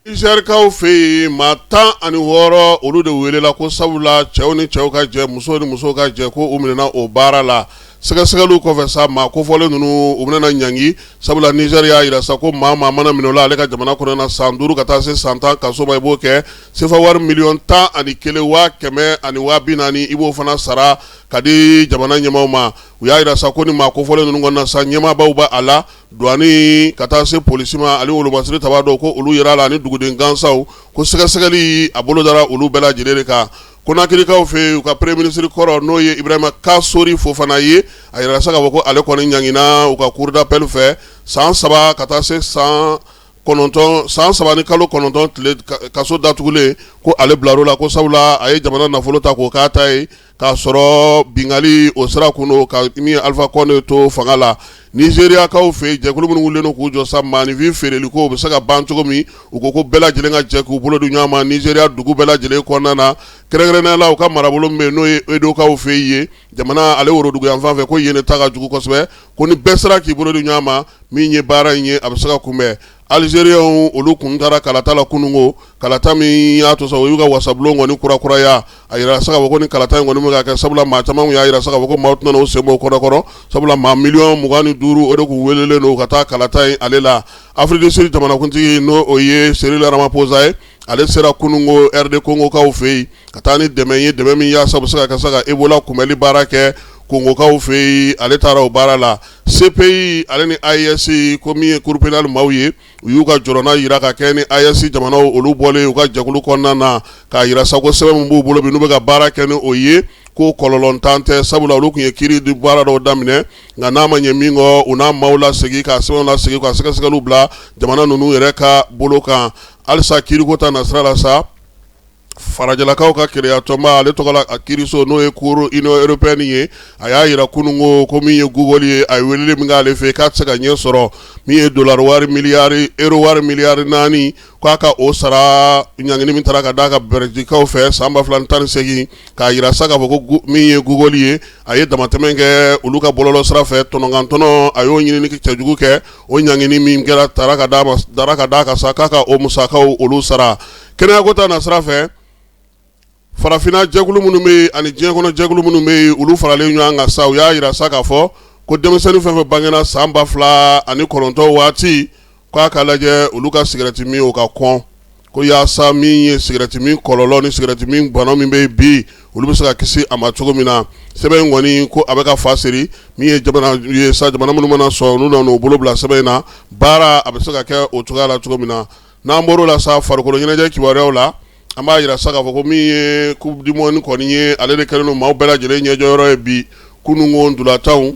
Nizɛrikaw fɛ yen, maa 16, olu de welela ko sabula cɛw ni cɛw ka jɛ, musow ni musow ka jɛ, ko u minɛna o baara la. Sɛgɛsɛgɛliw kɔfɛ sa, maa kofɔlen ninnu, u bɛna ɲangi, sabula Nizɛri y'a jira sa ko maa maa mana minɛ o la ale ka jamana kɔnɔna na, san 5 ka taa se san 10 kaso ma, i b'o kɛ. Sefa wari miliyɔn 11 waa 100 ani waa 40, i b'o fana sara ka di jamana ɲɛmaaw ma. U y'a jira sa ko ni maa kofɔlen ninnu kɔnɔna sa, ɲɛmaabaw bɛ a la, douane ka taa se polisi ma ani wolomasiri tabaa dɔw, ko olu yera a la, ani duguden gansanw, ko sɛgɛsɛgɛli a bolodara olu bɛɛ lajɛlen de kan. Konakirikaw fɛ yen, u ka premier ministre kɔrɔ, n'o ye Ibrahima Kasori Fofana ye, a yirala sa k'a fɔ ko ale kɔni ɲangina u ka cour d'appel fɛ san 3 ka taa se san 9, san 3 ni kalo 9 tile kaso datugulen, ko ale bilar'o la, ko sabula a ye jamana nafolo ta k'o k'a ta ye, k'a sɔrɔ binkanni o sira kun don ka min ye Alpha Condé to fanga la. Nizeriyakaw fɛ yen, jɛkulu minnu wulilen don k'u jɔ sa maaninfin feereli ko o bɛ se ka ban cogo min, u ko ko bɛɛ lajɛlen ka jɛ k'u bolo di ɲɔgɔn ma Nizeriya dugu bɛɛ lajɛlen kɔnɔna na, kɛrɛnkɛrɛnnenya la u ka marabolo min bɛ yen, n'o ye Edokaw fɛ yen, jamana ale woroduguyanfan fɛ, ko yen de ta ka jugu kosɛbɛ, ko ni bɛɛ sera k'i bolo di ɲɔgɔn ma, min ye baara in ye, a bɛ se ka kunbɛn. Alizeriyenw, olu kun taara kalata la kununko, kalata min y'a to sa u y'u ka wasabulon kɔni kurakuraya. A yira sa k'a fɔ ko ni kalata in kɔni bɛ ka kɛ, sabula maa caman y'a yira sa k'a fɔ ko maaw tɛna u sen bɔ kɔrɔ kɔrɔ, sabula maa miliyɔn 25, o de kun welelen don ka taa kalata in ale la. Afrique du Sud jamanakuntigi, n'o o ye Cyril Ramaphosa ye, ale sera kununko RD Congokaw fɛ yen ka taa ni dɛmɛ ye, dɛmɛ min yaasa u bɛ se ka kɛ sa ka Ebola kunbɛli baara kɛ Kongokaw fɛ yen. Ale taara o baara la. CPI ale ni AES, ko min ye cour pénale maaw ye, u y'u ka jɔrɔna jira ka kɛ ni AES jamanaw olu bɔlen u ka jɛkulu kɔnɔna na, k'a jira sa ko sɛbɛn min b'u bolo bi, n'u bɛ ka baara kɛ ni o ye, ko kɔlɔlɔntan tɛ, sabula olu tun ye kiiri baara dɔw daminɛ, nka n'a ma ɲɛ min kɔ, u n'a maaw lasegin ka sɛbɛnw lasegin ka sɛgɛsɛgɛliw bila jamana ninnu yɛrɛ ka bolo kan. Halisa kiiriko ta nasira la sa, farajɛlakaw ka keleyatɔnba ale tɔgɔ la a kiiriso, n'o ye cour Union européenne ye, a y'a jira kununko ko min ye Google ye, a ye weleli min k'ale fɛ, k'a tɛ se ka ɲɛ sɔrɔ. Min ye dollar wari miliyari, euro wari miliyari 4, k'a ka o sara ɲangini min taara ka d'a kan Bɛlizikaw fɛ san 2018, k'a jira sa k'a fɔ ko min ye Google ye, a ye damatɛmɛ kɛ olu ka bɔlɔlɔ sira fɛ, tɔnɔkantɔnɔ a y'o ɲinini cɛjugu kɛ. O ɲangini min kɛra taara ka d'a ma, dara ka d'a kan sa k'a ka o musakaw olu sara. Kɛnɛyako ta nasira fɛ, farafinna jɛkulu minnu bɛ yen ani diɲɛ kɔnɔ jɛkulu minnu bɛ yen, olu faralen ɲɔgɔn kan sa, u y'a jira sa k'a fɔ ko denmisɛnnin fɛn fɛn bangena san 2009 waati, k'a ka lajɛ olu ka sigɛrɛti min, o ka kɔn, ko yaasa min ye sigɛrɛti min kɔlɔlɔ ni sigɛrɛti min bana min bɛ yen bi, olu bɛ se ka kisi a ma cogo min na. Sɛbɛn in kɔni ko a bɛ ka fa siri min ye jamana ye sa, jamana minnu mana sɔn, n'u nana u bolo bila sɛbɛn in na, baara a bɛ se ka kɛ o cogoya la cogo min na. N'an bɔr'o la sa, farikolo ɲɛnajɛ kibaruyaw la, an b'a jira sa k'a fɔ ko min ye Coupe du monde kɔni ye, ale de kɛlen don maaw bɛɛ lajɛlen ɲɛjɔyɔrɔ ye bi. Kununko ntolatanw